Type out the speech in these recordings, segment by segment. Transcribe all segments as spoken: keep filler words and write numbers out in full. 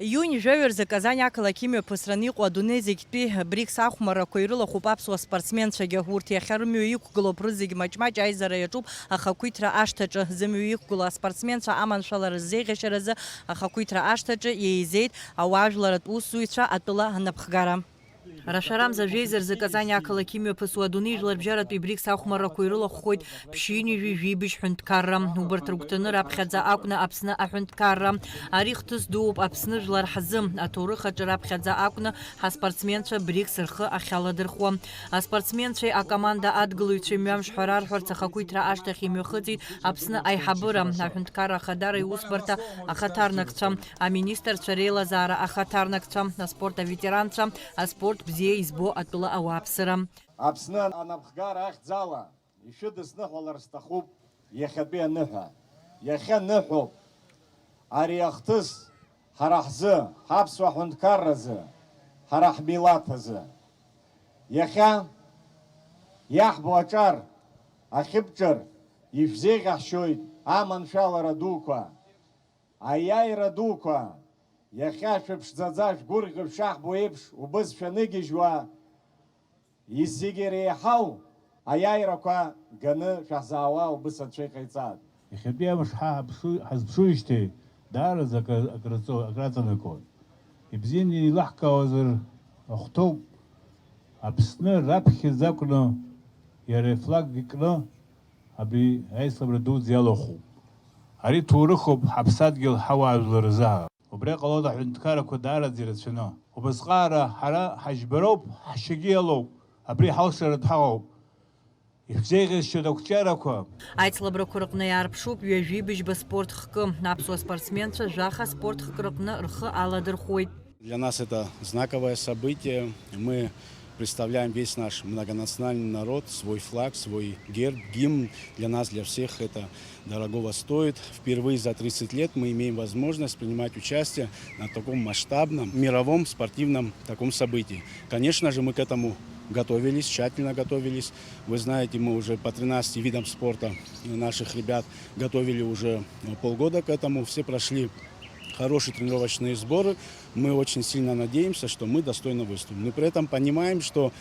Иуни жәаҩа рзы Казани ақалақь имҩаԥысраны иҟоу адунеи зегьтәи БРИКС ахәмаррақәа ирылахәуп аԥсуа спортсменцәагьы. Урҭ иахьа рымҩа иқәгылоуп, рызегь маҷ-маҷ аизара иаҿуп ахақәиҭра ашҭаҿы. Зымҩа иқәгылоу аспортсменцәа аманшәалара рзеиӷьашьаразы ахақәиҭра ашҭаҿы еизеит ауаажәларратә усзуҩцәа атәыла анапхгара. Рашәарамза жәеиза рзы Казани ақалақь имҩаԥысуа адунеи жәларбжьаратәи БРИКС ахәмаррақәа ирылахәхоит ԥшьынҩажәи жәибжь ҳәынҭқарра. Убарҭ рыгәҭаны раԥхьаӡа акәны Аԥсны аҳәынҭқарра. Ари хҭыс дууп Аԥсны жәлар ҳзы. Аҭоурых аҿы раԥхьаӡа акәны ҳаспортсменцәа БРИКС рхы ахьаладырхәуа. Аспортсменцәеи акоманда адгылаҩцәеи мҩамш ҳәа рарҳәарц ахақәиҭра ашҭахь имҩахыҵит Аԥсны аиҳабыра, аҳәынҭқарра ахадара иусбарҭа ахаҭарнакцәа, аминистрцәа реилазаара ахаҭарнакцәа, аспорт аветеранцәа, аспорт бзиа избо атәыла ауааԥсыра. Аԥсны анапхгара ахьӡала ишәыдысныҳәалар сҭахуп иахьатәи аныҳәа. Иахьа ныҳәоуп ари ахҭыс ҳара ҳзы, ҳаԥсуа ҳәынҭқарразы, ҳара ҳмилаҭ азы. Иахьа иаҳбо аҿар ахьыбҿар ишәзеиӷьаҳшьоит аманшәалара дуқәа, аиааира дуқәа. Иахьа шәыԥшӡаӡа, шәгәырӷьо шәшаҳбо еиԥш убыс шәаныгьежьуа, зегьы иреиҳау аиааирақәа ганы шәаҳзаауа убыс анцәа иҟаиҵааит. Иахьатәи амш ҳа ҳаԥшу-, ҳазԥшуижьҭеи даараӡа акы, акраҵо-, акраҵанакуан. Ибзианы еилаҳкаауазар ахәҭоуп, Аԥсны раԥхьаӡа акәны иара ифлаг икны абри аицлабра дуӡӡа иалахәуп. Ари ҭоурыхуп ҳаԥсадгьыл ҳауаажәлар рзы. Убри ҟалоит аҳәынҭқаррақәа даараӡа ирацәаны. Убасҟаара ҳара ҳаџьбароуп, ҳшьагьы иалоуп. Абри ҳалшаратә ҳаҟоуп. Ишәзеиӷьасшьоит ақәҿиарақәа. Аицлабрақәа рыҟны иаарԥшуп ҩажәи быжьба спорт хкы. Аԥсуа спортсменцәа жәаха спорт хк рыҟны рхы аладырхәуеит. Для нас это знаковое событие. Мы представляем весь наш многонациональный народ, свой флаг, свой герб, гимн. Для нас, для всех это дорогого стоит. Впервые за тридцать лет мы имеем возможность принимать участие на таком масштабном мировом спортивном таком событии. Конечно же, мы к этому готовились, тщательно готовились. Вы знаете, мы уже по тринадцати видам спорта наших ребят готовили уже полгода к этому. Все прошли хорошие тренировочные сборы. Мы очень сильно надеемся, что мы достойно выступим. Но при этом понимаем, что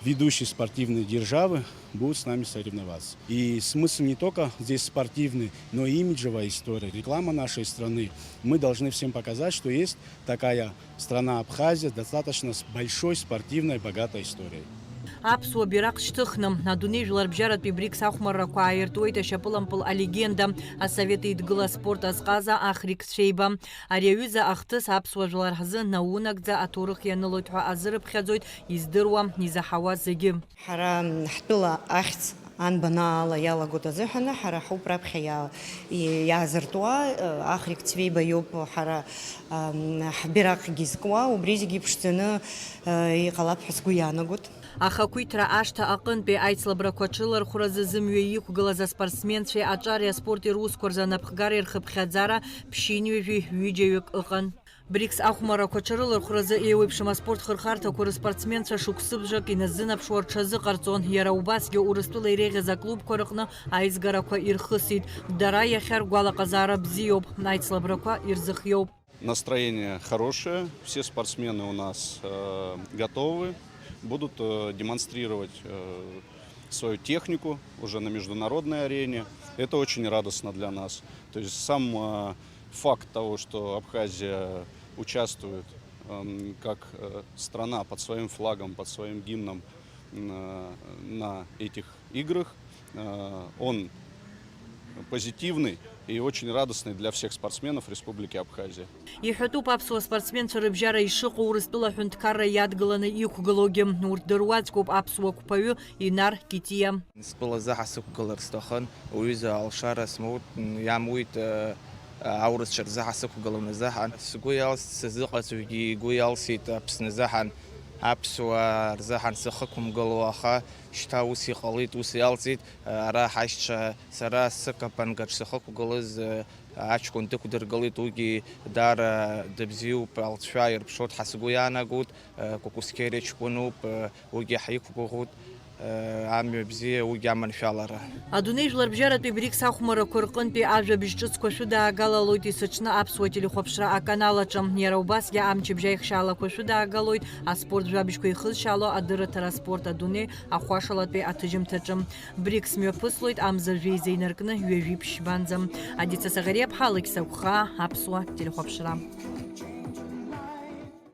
ведущие спортивные державы будут с нами соревноваться. И смысл не только здесь спортивный, но и имиджевая история, реклама нашей страны. Мы должны всем показать, что есть такая страна Абхазия, достаточно с большой спортивной, богатой историей. Аԥсуа бираҟ шьҭыхны, адунеи жәларбжьаратәи БРИКС ахәмаррақәа ааиртуеит ашьапылампыл алегенда, асовет еидгыла аспорт азҟаза Ахрик Цәеиба. Ари аҩыза ахҭыс аԥсуа жәлар ҳзы наунагӡа аҭоурых ианылоит ҳәа азырыԥхьаӡоит издыруа, изаҳауа зегьы. Ҳара ҳтәыла ахьӡ анбанаала иалагоит азыҳәаны, ҳара ҳауп раԥхьа иа-, и-, иаазыртуа, э, Ахрик Цвейба иоуп ҳара, ам, ҳбираҟгьы зкуа, убри зегьы иԥшӡаны, э, иҟалап ҳәа сгәы иаанагоит. Ахақәиҭра ашҭа аҟынтәи аицлабрақәа аҽрылархәразы зымҩа иқәгылаз аспортсменцәеи аҿари аспорти русқәа рзы анапхгареи рхыԥхьаӡара ԥшьынҩажәи ҩыџьаҩык ыҟан. БРИКС ахәмаррақәа аҽарылархәразы еиуеиԥшым аспорт хырхарҭақәа рыспортсменцәа шықәсыбжак иназынаԥшуа рҽазыҟарҵон. Иара убасгьы Урыстәыла иреиӷьыз аклубқәа рыҟны аизгарақәа ирхысит. Дара иахьа ргәалаҟазаара бзиоуп, аицлабрақәа ирзыхиоуп. Настроение хорошее, все спортсмены у нас, э, готовы, будут, э, демонстрировать, э, свою технику уже на международной арене. Это очень радостно для нас. То есть сам, э, факт того, что Абхазия участвует, эм, как, э, страна под своим флагом, под своим гимном, м, э, на этих играх, э, он позитивный и очень радостный для всех спортсменов Республики Абхазия. Иҳәатәуп аԥсуа спортсменцәа рыбжьара ишыҟоу Урыстәыла аҳәынҭқарра иадгыланы иқәгылоугьы. Урҭ дыруаӡәкуп аԥсуа қәԥаҩы Инар Китиа. Стәылазы ҳасықәгылар сҭахын, уҩыза алшара смоут-, иамуит, э, аурысцәа рзы ҳасықәгыланы азыҳәан. Сгәы иалсит сазыҟаҵаҩгьы, игәы иалсит Аԥсны азыҳәан, аԥсуаа рзыҳәан сахықәымгыло, аха шьҭа ус иҟалеит, ус иалҵит, э, ара ҳашьцәа, сара сыкапангаҿ сахықәгылаз, э, аҷкәын дықәдыргылеит, уигьы даара дыбзиоуп, алҵшәа ирԥшуеит ҳәа сгәы иаанагоит, э, Кәыкәсқьери ҷкәынуп, э, уигьы ҳиқәгәыӷуеит. Амҩа бзиа, уигьы аманшәалара. Адунеи жәларбжьаратәи БРИКС ахәмарақәа рҟынтәи ажәабжь ҿыцқәа шәыдаагалалоит есыҽны аԥсуа телехәаԥшра аканал аҿы. Иара убасгьы амчыбжь аихшьаалақәа шәыдаагалоит аспорт жәабжьқәа ихызшьаало адырраҭара аспорт адунеи ахәашалатәи аҭыжьымҭаҿы. БРИКС мҩаԥыслоит амза жәеиза инаркны ҩажәи ԥшьбанӡа. Адица Саӷариаԥҳа, Алықьса Гәхаа, аԥсуа телехәаԥшра.